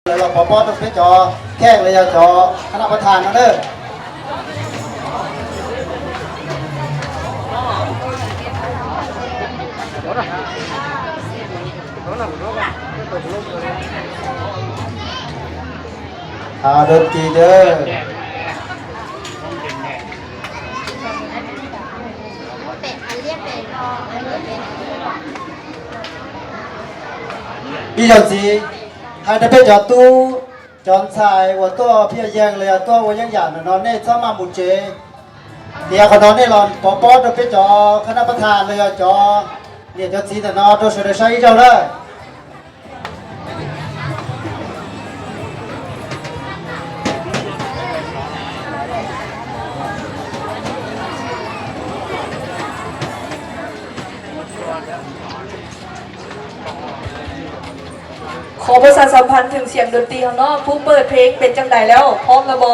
Lawv los pov pob rau peb cov kheej los yog cov khab nab pab thas no na. Dab tsi dab. Ib zaug ntxiv, hais rau peb cov tub cov ntxhais uas tuaj phiaj yeeg los yog tuaj ua yeeb yam ntawm no nej txhob maj mus tsev. Tias qhov no nej los pov pob rau peb cov khab nab pab thas los yog cov niam cov txiv ntawm no rau sawv daws saib ib zaug na. Qhov ประชาสัมพันธ์ ถึงเสียงดนตรีข้างนอก ผู้เปิดเพลงเป็นจั่งใดแล้ว พร้อมแล้วบ่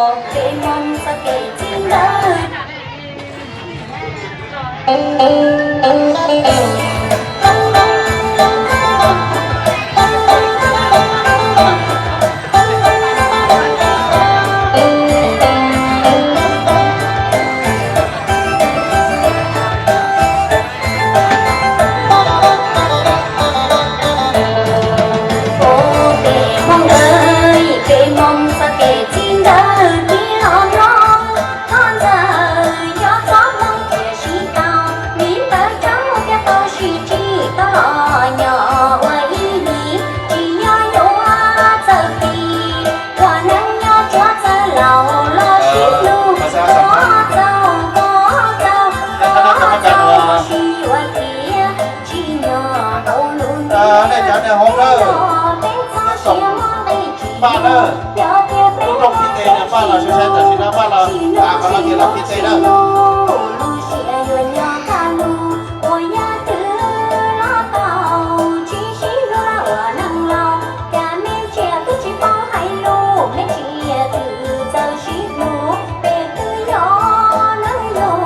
Peb Hmoob ntawd, peb Hmoob txoj kev txij nkawm tib los mloog, thov ntxawm yog txhob mloog thiaj siv tau, li ntawd rau thiaj tau sib tsim tau los nyob ua ib yim, tsis nyob yuav txawj plig, ua neej nyob tsuav txawj laus los sib hlub, tsuav txaus, tsuav txaus, tsuav txaus sib yuav tiav, tsim nyog hauv lub ntiaj teb no peb txoj sia muaj nqis tsis muaj, yog tias peb muaj nqis tsis muaj, sib hlub sib hlub, lub siab yuav nyob kaj lug, ua yam twg los tau, tsis sib hlub los ua neeg laus, cas me ntsia twb tsis paub hais lus, me ntsia twb txawj sib hlub, peb twb yog neeg yug,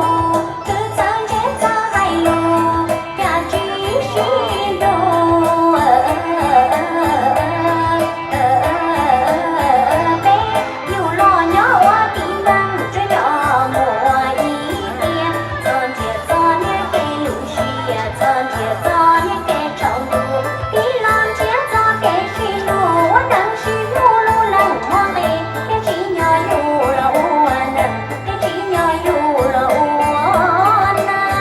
twb txawj ntse txawj hais lus, cas tsis sib hlub. Peb yug los nyob ua tib neeg tsuas yog muaj ib tiag, txog nrhiav txog nyiaj kev lub siab, txog nrhiav txog nyiaj kev tsaus ntuj, tib los nrhiav txog kev sib hlub, ua neeg sib hlub lub neej muaj nqis, kev tsim nyog yug los ua neeg, kev tsim nyog yug los ua neeg.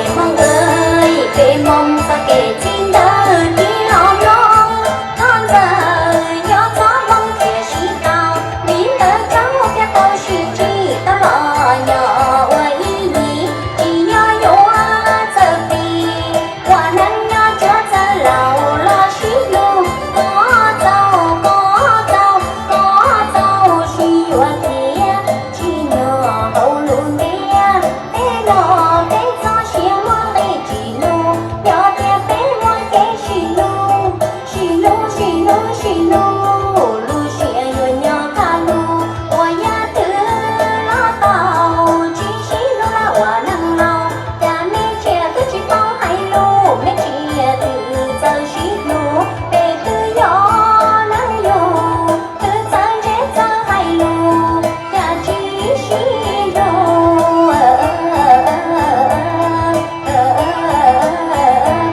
Peb Hmoob ntawd, peb Hmoob txoj kev txij nkawm tib los mloog, thov ntxawm yog txhob mloog thiaj sib tau, li ntawd rau thiaj tau sib tsim tau los nyob ua ib yim, tsis nyob yuav txawj plig, ua neej nyob tsuav txawj laus los sib hlub, pov txaus, pov txaus, pov txaus sib yuav tiav, tsim nyog hauv lub ntiaj teb no peb txoj sia muaj nqis tsis muaj, yog tias peb muaj kev sib hlub, sib hlub, sib hlub, sib hlub, lub siab yuav nyob kaj lug, ua yam twg los tau, tsis sib hlub los ua neeg laus, cas me ntsia twb tsis paub hais lus, me ntsia twb txawj sib hlub, peb twb yog neeg yug, twb txawj ntse txawj hais lus, cas tsis sib hlub.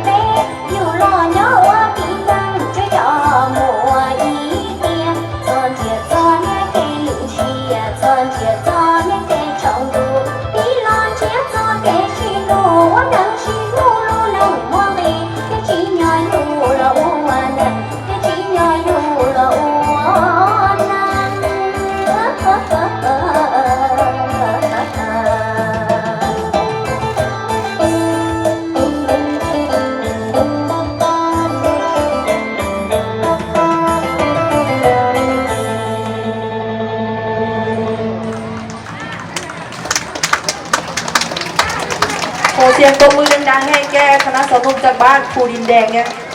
Peb yug los nyob ua tib neeg tsuas yog muaj ib tiag, txog nrhiav txog nyiaj kev lub siab, txog nrhiav txog nyiaj kev tsaus ntuj, tib los nrhiav txog kev sib hlub, ua neeg sib hlub lub neej muaj nqis, kev tsim nyog yug los ua neeg, kev tsim nyog yug los ua neeg. Một tràng vỗ tay thật là sâu sắc cho bạn Phù Điền Đèn nha.